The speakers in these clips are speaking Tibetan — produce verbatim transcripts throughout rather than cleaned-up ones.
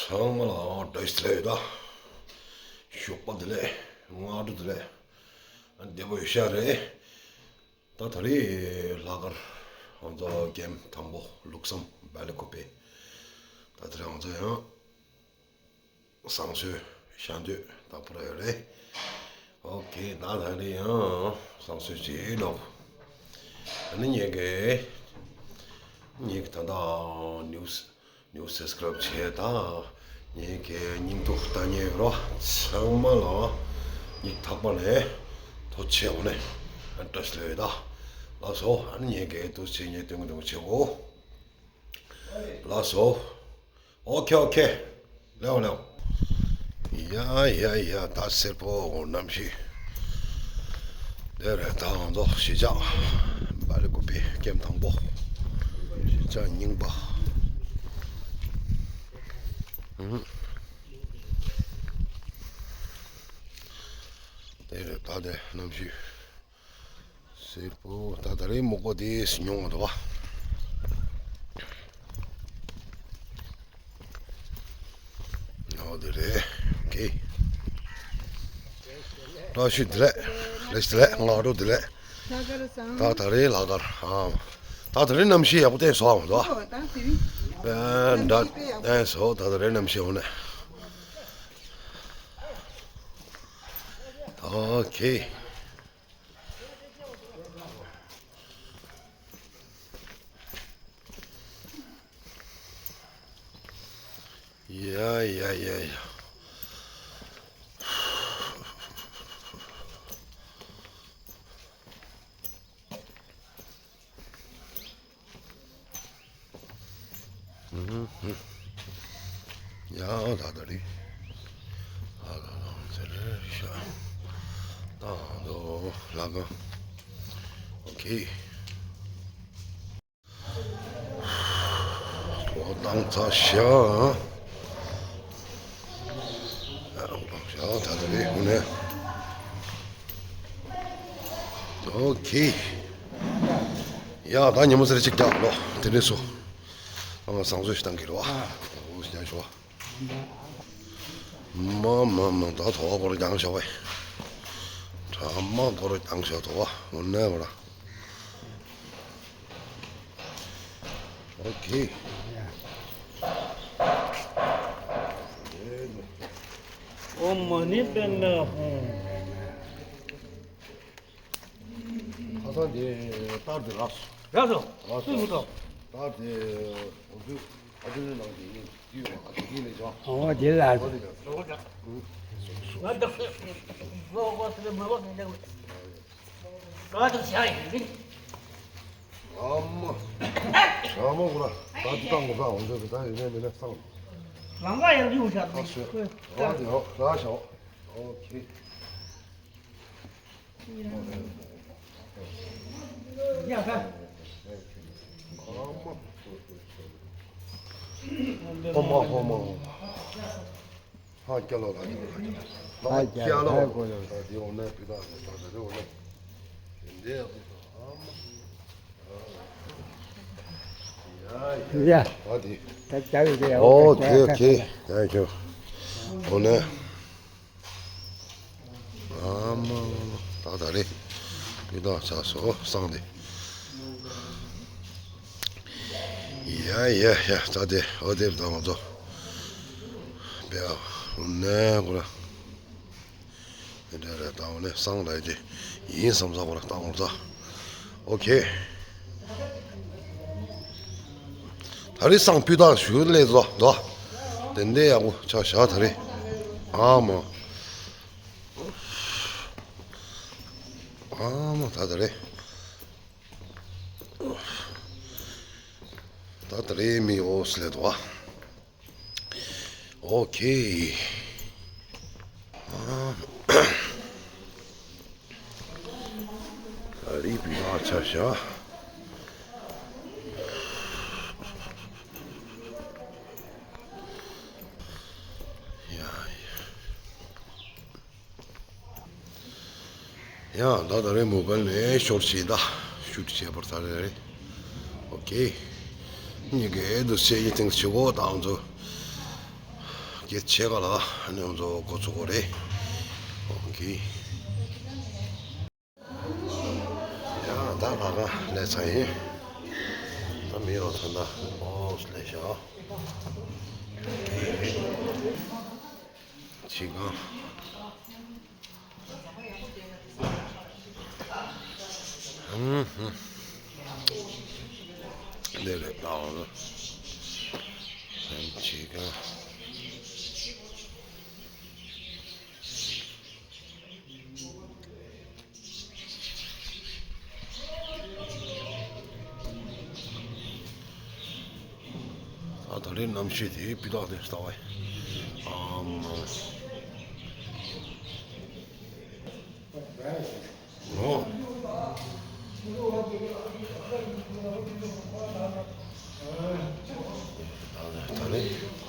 ཚང་མ་ལ་བཀྲ་ཤིས་བདེ་ལེགས་ཡོད་ད། ཞོགས་པ་བདེ་ལེགས། སྔ་དྲོ་བདེ་ལེགས། བདེ་པོ་ཡོད་ཤག་རེད། ད་ད་རེས་ལྷག་དཀར་ང་ཚོ་ཀེམ་དང་པོ་ལུགས་བསམ་སྦེལ་ཀོབ་པེ། ད་ད་རེས་ང་ཚོ་ཡང་བསང་གསོལ་ཞལ་འདོན་དང་པོ་ར་ཡོད་རེད། ཨོ་ཁེ། ད་ད་རེས་ཡང་བསང་གསོལ་བྱེད་ནོ། ཨ་ནི་ངེད་ཀྱི་ངེད་ཀྱི་ད་ད་ནིའུ་སི་ནིའུ་སི་སབ་སི་ཀ་རབ་བྱས་དང་། ངེད་ཀྱི་སྙིང་སྡུག་ལྟ་ཉེ་རོ་ཚང་མ་ལ་སྙིང་ཐག་པ་ནས་ཐུགས་རྗེ་ཆེ་ནས་བཀྲ་ཤིས་བདེ་ལེགས་ད། ལགས་སོ། ཨ་ནི་ངེད་ཀྱི་ཐུགས་རྗེ་ཆེ་སྟོན་གྱི་འདུག་བྱེད་གོ། ལགས་སོ། ཨོ་ཁེ་ཨོ་ཁེ། ལེའོ་ལེའོ། ཡ་ཡ་ཡ། ད་སེར་པོ་གནམ་གཤིས་དེ་རེད། ད་ང་ཚོ་གཞིས་ཆགས་སྦེལ་ཀོབ་པེ་ཀེམ་དང་པོ། གཞིས་ཆགས་རྙིང་པ། ཨུ་ཧུ། དེ་རེད། ད་དེ་གནམ་གཤིས་སེར་པོ། ད་ད་རེས་མོག་པ་དེ་ཉུང་བ་འདུག་བ། ཨོ་དེ་རེད། ཨོ་ཁེ། བཀྲ་ཤིས་བདེ་ལེགས། བཀྲ་ཤིས་བདེ་ལེགས། སྔ་དྲོ་བདེ་ལེགས། ད་ད་རེས་ལྷག་དཀར། ཨ། ད་ད་རེས་གནམ་གཤིས་ཡག་པོ་བསྟན་སོང་བ་འདུག་བ། ཨེ་འདྲ་བསྟན་སོང་། ད་ད་རེས་གནམ་གཤིས་འོ་ནས། ཨོ་ཁེ། ཡ་ཡ་ཡ་ཡ། ཡ་ད་ད་རེད། ཨ་ལ་ལ་ཟེར་ཤག་ད་དོ་ལ་ག་ཨོ་ཁེ། ཐོག་བཏང་ཚར་ཤག་ཨ་བཏང་ཤག་ད་ད་རེད། འོ་ནས། ཨོ་ཁེ། ཡ་ད་ཉི་མ་ཟེར་གཅིག་རྒྱག་ལོ། དེ་ནས་སུ། ཨ་བསང་གསོལ་ཞིག་བཏང་གི་རེད་བ། འོ་ཞིག་རྒྱག་ཤོག་མ་མ་མ། ད་དོ་བ་སྐོར་རྒྱང་ཤོག་བས། ཁྲ་མ་སྐོར་རྒྱང་ཤོག་དོ་བ་འོ་ནས་བ་ར། ཨོ་ཁེ། ཨོཾ་མ་ཎི་པདྨེ་ཧཱུྃ། ཁ་སང་དེ་ལྟར་དེ་རགས་སོ། རགས་སོ། རགས་སོ། སུས་བུ་ཐོག་ལྟར་དེ་འོ་ཚོད་ཨ་ཚོད་ནང་དེ་ཡིན་དུས་བ་ཨ་ཚོད་ཡིན་ལས་བྱ། ཨོ་དེ་ལ། ཨོ་དེ་ལ། ང་ད་ལོ་གོ་ཚོད་མ་གོ་ཚོད། ང་དང་བྱ་ཡིན་ཟིན། ཨ་མ། ཨ་མ་གོ་ལ། ད་འདི་བཏང་གོ་ས་འོང་ཚོད་ད་ཡིན་ནས་མིན་ན་སང་། རང་ག་ཡང་ཡོང་བཞག་ཨ་ཤོད། ཨ་དེ་ཧོ་ར་ཤོ། ཨོ་ཁེ། ཡ་ཧ། ཨ་མ། ཧོ་མ་ཧོ་མ་ཧོ་མ། ཧ་ཀྱ་ལོ་ལ་ཀྱ་ལོ་ལ་ཀྱ་ལོ། ཧ་ཀྱ་ལོ་ལ་ཀྱ་ལོ། ད་དེ་འོ་ན་བི་ད་ད་ད་རེ་འོ་ན། དེ་འདྲའི་ཨ་མ། ཡ། ད་དེ། ད་ཅག་གི་ཨོ་ཁེ་ཁེ། ད་ཁྱོད། འོ་ན། ཨ་མ། ད་ད་རེ། བི་ད་ཆ་སོ་སང་དེ། ཡ་ཡ་ཡ། ད་དེ་འོ་དེ་ད་ང་ཚོ། བེ་ཨ། འོ་ན་གོ་ལ། དེ་འདྲ་རེད། ད་འོ་ནས་བསང་ལ་དེ་ཡིན་བསམ་ས་བར་བཏང་བར་ད། ཨོ་ཁེ། ད་རེས་བསང་སྤུས་དག་ཞུ་ལས་བཟོ་དོ། དེ་འདྲའི་ཡག་པོ་ཆགས་བཞག་ད་རེས། ཨ་མ། ཨ་མ་ད་ད་རེས། ད་ད་རེས་མི་འོ་སི་ལས་དོ། ཨོ་ཁེ། ཨ་རི་བི་ཨ་ཆ་ཤ། ཡ་ཡ། ཡང་ད་ད་རེས་མོ་བལ་ནས་ཤོར་ཕྱིན་ད་ཤུད་བྱས་པར་ད་རེས་རེད། ཨོ་ཁེ། ཉི་གེ་དུ་ཆེ་ཡི་ཐེངས་ཆེ་གོ་དང་ཚོ། སྐད་ཆ་ག་ལ་ཨ་ནི་ང་ཚོ་འགོ་ཚུགས་དགོས་རེད། ཨོ་ཁེ། ཡ་ད་ལྷག་ག་ལས་ཚ་ཡིན། ད་མི་ཡོང་ཐོན་ད། ཨོ་ལས་ཤག་ཅི་གང་། ཧུམ་ཧུམ། འདི་རེད་ད། འོ་ན་ཅི་གང་། ཨ་ད་རེས་གནམ་གཤིས་དེ་སྤུས་དག་དེ་ལྟ་བ་ཡིན། ཨ་མ། ཨོ། ད་རེས།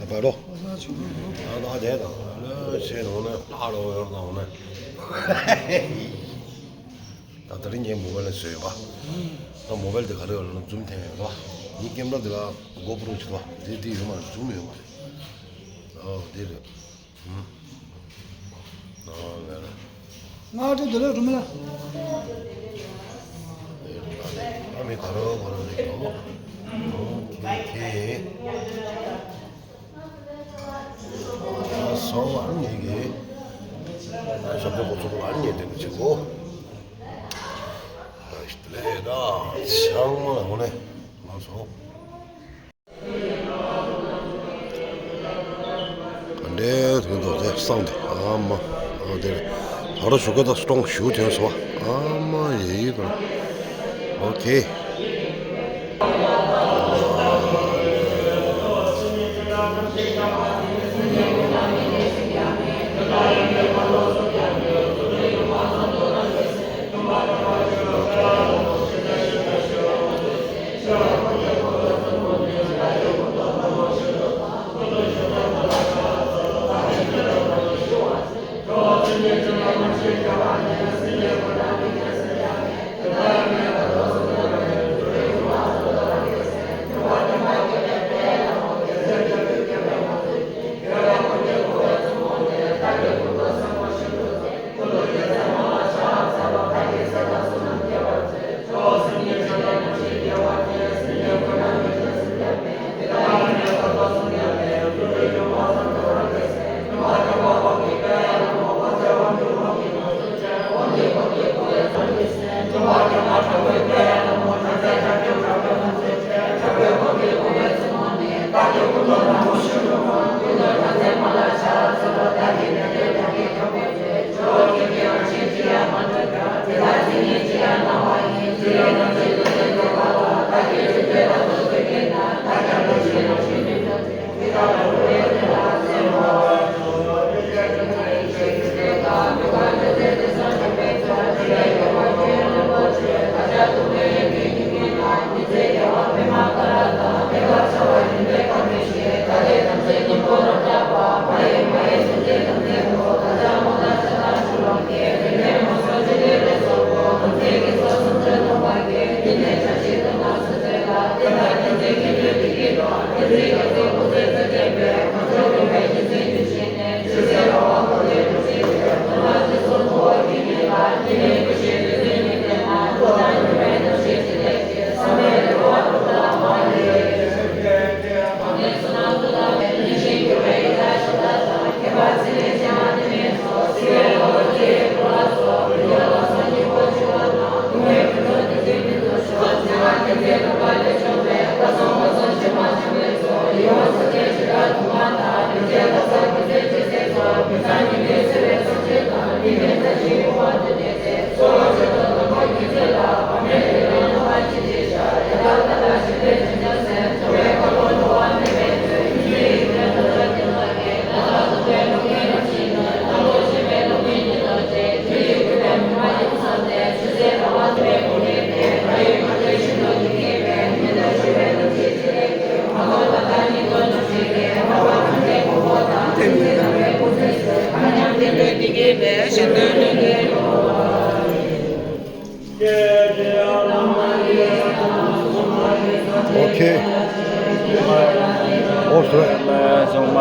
ཨ་བར་རོ། ཨ་ན་ཆུང་ཆུང་། ཨ་ད་དེ་དང་ཨ་ནི་ཆེ་ནང་ནས་ཨ་རོ་ཡོང་དང་ནས། ད་ད་རིང་ངའི་མོ་བལ་ལ་བཟོས་ཡོད་པ། ད་མོ་བལ་དེ་ག་རེ་ཡོད་ལ་འཛུམ་ཐེངས་ཡོད་པ། ངའི་ཀེམ་ར་དེ་ལ་གོ་པྲོ་ཆེ་བ་དེ་དེ་ཡོད་མ་རེད། འཛུམ་ཡོད་མ་རེད། ཨོ་དེ་རེད། ཨང་། ཨོ་ལ་ལ། ང་ཨ་ཏི་དེ་ལ་རུ་མི་ལ། ཨ་མི་ག་རོ་ག་རོ་རེད་དོ། ཨོ་ཁེ་ཁེ། ཨ་སོ་ཨ་ནི་གི། ཨ་ཞབས་ཏོག་ཚོགས་པ་ཨ་ནི་དེ་ནི་ཆེ་གོ། ཨ་ཞིག་ལས་ད་ཚང་མ་ལ་ངོ་ནས་ང་སོ། འདྲེ་དོན་དུ་དེ་སང་དེ་ཨ་མ་ཨ་དེ་ད་རུ་ཞུ་ག་ད་སྟོང་ཞུ་དོན་སོ་ཨ་མ་ཡེ་ཡེ་དང་། ཨོ་ཁེ།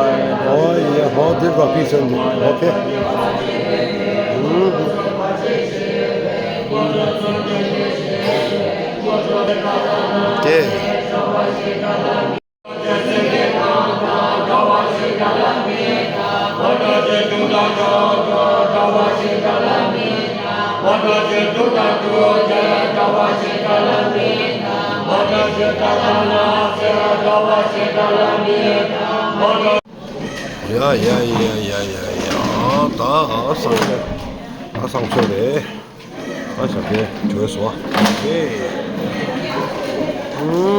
Oh, yeah, oh, this one, piece of, okay. Mm. Okay. ཡ་ཡ་ཡ་ཡ་ཡ་ཡ། ད་བསང་ཚོད། ད་བསང་ཚོད་རེད། ད་ཞབས་བརྟན་གྲོལ་སོང་། ཨེ།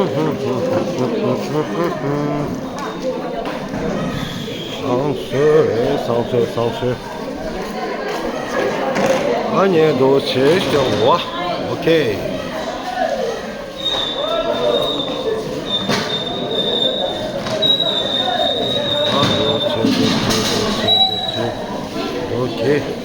བསང་ཚོད་རེད། བསང་ཚོད། བསང་ཚོད། ཨ་ཉེ་དོ་ཆེ་ཞོག་བ། ཨོ་ཁེ། ཨོ་ཁེ། ཨོ་ཁེ།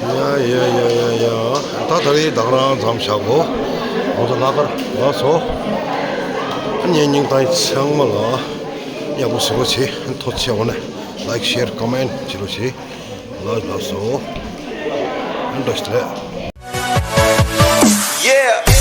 ཡ་ཡ་ཡ་ཡ་ཡ། ད་ད་རེས་ད་ག་རང་མཚམས་བཞག་གོ། ང་ཚོ་ལྷག་དཀར་ལ་སོ། ངའི་སྙིང་གཏམ་ཚང་མ་ལ་ཡག་པོ་བཟོ་རོགས་བྱེད། ཐུགས་རྗེ་ཆེ། འོ་ན་ལའིཀ་ཤེར་ཀོ་མེན་ཊི་བྱེད་རོགས་བྱེད། ལ་ལ་སོ། འདྲ་ཞིག་རེད། Yeah.